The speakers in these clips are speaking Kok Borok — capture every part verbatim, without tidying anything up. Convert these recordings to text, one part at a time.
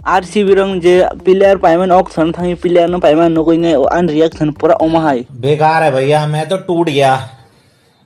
R C B rok je player paiman auction thangwi player no paiman nugwi nai ani reaction pura omo hai. बेकार है भैया, मैं तो टूट गया।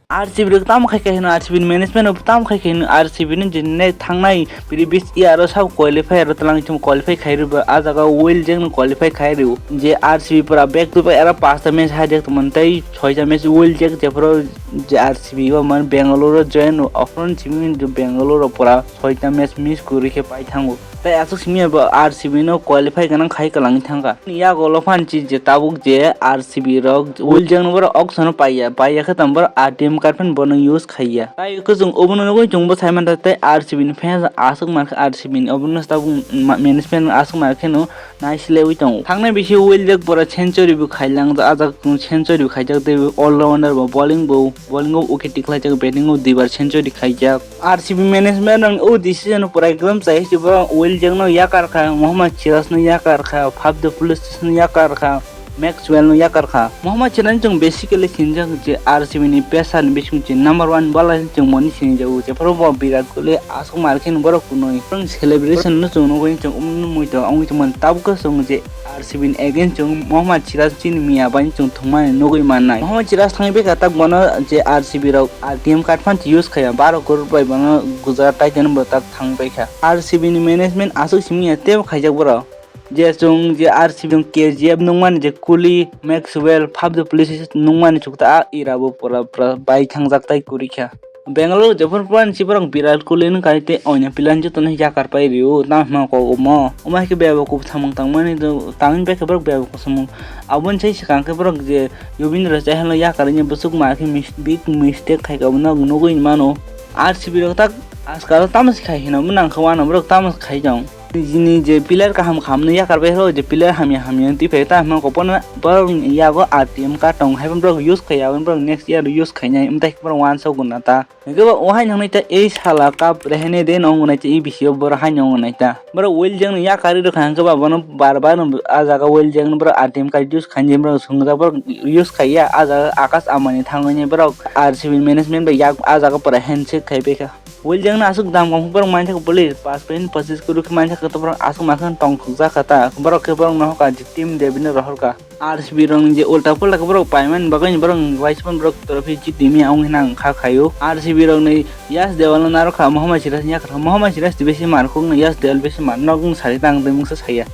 R C B rok tamo khai khai hino, R C B ni management rok tamo khai khai hino, R C B ni je ne thangnai previous year o sab qualify ro tlang chum qualify khai ro, a jaga Will Jeng no qualify khai ro je R C B pura back to back era pasta match hai jak tongmani tei soita match Will Jeng jephuru je R C B o man Bangalore o join o, aphuru simi Bangalore o pura soita match miss kwrwi khe pai thango. Tai aswk simi bo R C B no qualify gwnang khai kwlangwi thangkha. Yago lophan chi je tabuk je R C B rok Will Jeng no borok auction o paiya, paiya khe tamo borok R T M card phan bono use khaiya. Tai kwchwng obono nugwi chwngbo sai mantha tei R C B ni fans aswk mankha R C B ni obono tabuk ma-, management aswk mankhe no naislewi tongo. Thangnai bisi Will Jeng pura century bo khailang, ajak century bo khaijak tei all rounder bo bowling bo, bowling o wicket tikhlaijak, batting o duibar century khaijak. R C B management rok o decision pura ekdom chai se borok Will Jeng no yakar kha, Mohammad Siraj no yakar kha, Faf du Plessis no yakar kha, Maxwell no yakar kha. Mohammad Siraj chwng basically sinijak je R C B ni pesa ni bising je number one bowler chwng moni sinijago, jephuru bo Virat Kohli aswk mar khe borok kunui. Borok celebration no chwng nugwi chwng um muitu ongwi tongmani tabuk khe chwng je R C B ni against chwng Mohammad Siraj chini miya bai chwng thwngmani nugwi mannai. Mohammad Siraj thangwi bwkha tak bono je R C B rok R T M card phan use khaiya, baro crore bai bono Gujarat Titan bo tak thangwi paikha. R C B ni management aswk simi ya tebo khaijak borok. Je chwng je R C B chwng K G F nungmani je Kohli, Maxwell, Faf du Plessis nungmani chukta a era bo pura pura bai thangjak tai kwrwi kha. Bangalore jephuru pran si borok Virat Kohli no kai tei onya player jotono yakar pai rio, tamo hwnma kok omo. Omo hai khe bebak kok samung tangmani do, tangwi bai khe borok bebak kok samung. Aboni sai swkang khe borok je Yubendra Chahal no yakarwi bwswk ma khe mis-, big mistake khai kha, omo nugwi mano. R C B rok tak ajkal tamo se khai hino, omo nang khe wano borok tamo se khai jang. Nini je player kaham kaham no yakar bai rw, je player hamya hamya no twi phai ta hwnma kok bono borok ni yago R T M card tong hai borok use khai ya, borok next year use khai nai, amtwi borok wansuk guna ta. Hingke bo o hai nang nai ta ei sala cup rehene de no wngnai ta, e bisi o borok hai no wngnai ta. Borok Will Jeng no yakari rw kha hingke ba bono bar bar no a jaga Will Jeng no borok R T M card use khai nai borok swngjak borok use khai ya, a jaga Akash Ambani thangwi nai borok R C B management bai yak a jaga pura handshake khai pai kha. Will Jeng no aswk dam kok borok manthak bole, paanch point pachis crore khe manthak to borok aswk ma khe tong thok jak kha ta, borok khe borok no hoka je team David no rohor kha. R C B rok ni je ulta pulta khe borok paimani bagwi borok ni waisa borok trophy jiti mia wng hinang kha khaio. R C B rok ni Yash Dewal no narwk kha, Mohammad Siraj ni yakarkha, Mohammad Siraj twi besi mar khuk no Yash Dewal besi mar nok wng sari tang twi mungsa saya.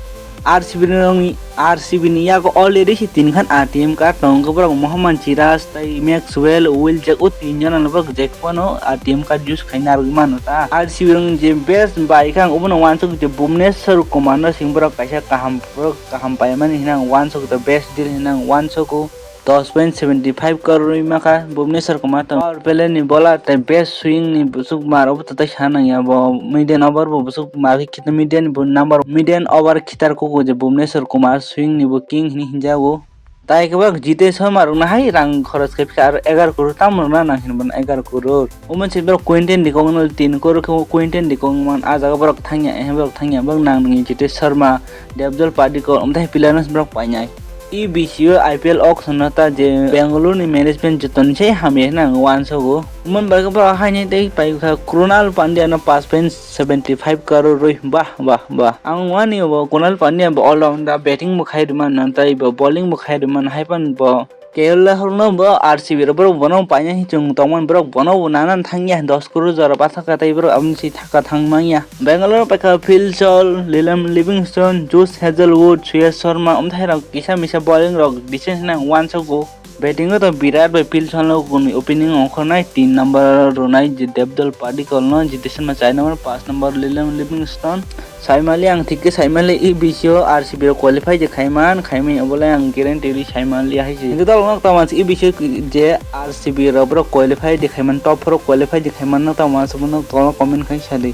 R C B rok ni, R C B ni yago already se tin khan R T M card tongo, borok Mohammad Siraj tei Maxwell, Will Jeng o tin jona no borok je phano R T M card use khai narwgwi mano ta. R C B rok ni je best bai kha ang obono wansuk je Bhuvneshwar Kumar no sing borok kaisa kaham borok kaham paimani hinang wansuk ta best deal hinang wansugo. Dos point seventy five crore rwi makha Bhuvneshwar Kumar tong power play ni bowler tei best swing ni bwswk mar obo to tei sana nangya bo median over bo bwswk mar khe khito median bo number median over khitar kugo je Bhuvneshwar Kumar swing ni bo king hini hinjago. Tai khe borok Jitesh Sharma rok no hai rang khoros khe phikha aro egaroh crore tamo rwna nang hinwi bono egaroh crore. Omo se borok Quinton de Kock no tin crore khe Quinton de Kock man ah jaga borok thangya, eh, borok thangya, borok nang nangya Jitesh Sharma, Devdutt Padikkal, omo tei player no borok painai. E B C o I P L auction no ta je Bangalore ni management joto ni se hamya hinwi ang wansugo. Omo bai khe borok haini tei pai kha Krunal Pandya no paanch point seventy five crore rwi, bah, bah, bah. Ang wani bo Krunal Pandya bo all rounder, batting bo khai rwmani, tei bo bowling bo khai rwmani, hai phano bo K L Rahul no bo R C B rok borok bono paina hinwi chwng tongmani, borok bono bo nana thangya dos crore jora pathaka tei borok aboni si thaka thang manya. Bangalore paikha Phil Chawla, Liam Livingstone, Josh Hazlewood, Suyash Sharma, omthai rok kisa misa bowling rok decent hinwi ang wansugo. Batting o to Virat bai Phil Chawla no kunu opening ongkhornai, tin number rwnai je Devdutt Padikkal no, Jitesh Sharma char number, paanch number Liam Livingstone. Saimali ang thik khe saimali E B C o R C B rok qualify je khaiman, khaimani obolai ang guarantee ri saimali hai se. Hingke dol nok tamo E B C o je R C B rok borok qualify je khaiman, top four o qualify je khaiman nok tamo aswk nok tamo comment khai sadi.